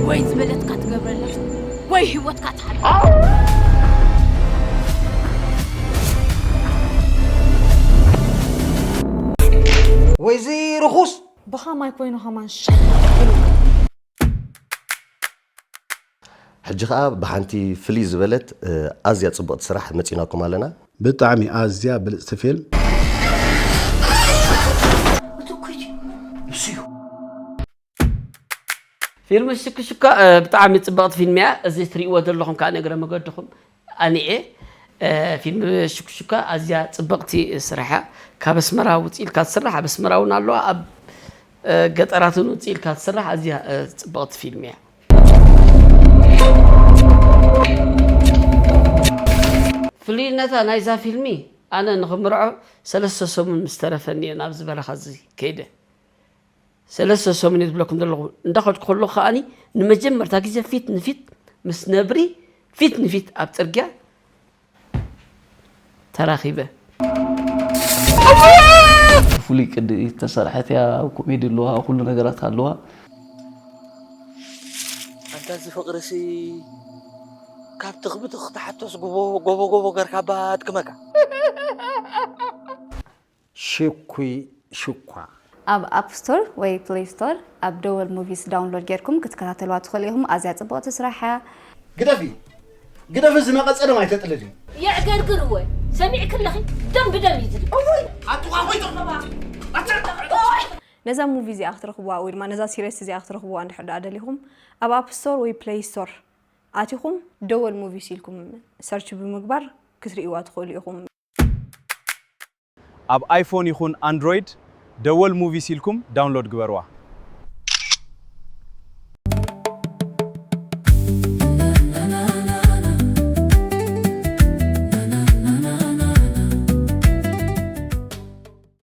ወይ ዝበለትካ ትገብረላ ወይ ህይወትካ ትሓል። ወይዚ ርኹስ ብኸማይ ኮይኑ ኸማን ሸሕ ኢሉ። ሕጂ ኸኣ ብሓንቲ ፍልይ ዝበለት ኣዝያ ጽብቕቲ ስራሕ መጺናኩም ኣለና። ብጣዕሚ ኣዝያ ብልጽቲ ፊልም። ፊልም ሽክሽካ ብጣዕሚ ጽብቕቲ ፊልም እያ። እዚ ትርእይዎ ዘለኹም ከዓ ንእግረ መገድኹም ኣኒኤ ፊልም ሽክሽካ ኣዝያ ጽብቕቲ ስራሕ እያ። ካብ ኣስመራ ውፅእ ኢልካ ትስራሕ ኣብ ኣስመራ እውን ኣለዋ ኣብ ገጠራት እውን ውፅእ ኢልካ ትስራሕ ኣዝያ ጽብቕቲ ፊልም እያ። ፍልይነታ ናይዛ ፊልሚ ኣነ ንኽምርዖ ሰለስተ ሰሙን ምስ ተረፈኒ እየ ናብዚ በረኻ እዚ ከይደ። ሰለስተ ሰሙን እየ ዝብለኩም ዘለኹ። እንዳኸድኩ ከለኹ ከኣኒ ንመጀመርታ ግዜ ፊት ንፊት ምስ ነብሪ ፊት ንፊት ኣብ ጽርግያ ተራኺበ። ፍሉይ ቅዲ ዝተሰርሐት እያ። ኮሜዲ ኣለዋ፣ ኩሉ ነገራት ኣለዋ። ኣንታ እዚ ፍቕርሲ ካብ ትኽብትኽ ትሓቶስ ጎቦ ጎቦ ጎቦ ገርካ ባትክመካ። ሽኩይ ሽኳ ኣብ ኣፕ ስቶር ወይ ፕሌይ ስቶር ኣብ ደወል ሙቪስ ዳውንሎድ ጌርኩም ክትከታተልዋ ትኽእሉ ኢኹም። ኣዝያ ጽብቕቲ ስራሕ እያ። ግደፊ ግደፊ ዝነቐጸ ደም ኣይተጥልል እዩ የዕገርግር እወ ሰሚዕኪ ኣለኺ ደም ብደም እዩ ዝብል ኣጥዋኾይ ጠቐባ ነዛ ሙቪ እዚኣ ክትረኽብዋ ወይ ድማ ነዛ ሲሪስ እዚኣ ክትረኽብዋ እንድሕር ደኣ ደሊኹም ኣብ ኣፕ ስቶር ወይ ፕሌይ ስቶር ኣቲኹም ደወል ሙቪስ ኢልኩም ሰርች ብምግባር ክትርእይዋ ትኽእሉ ኢኹም። ኣብ ኣይፎን ይኹን ኣንድሮይድ ደወል ሙቪስ ኢልኩም ዳውንሎድ ግበርዋ።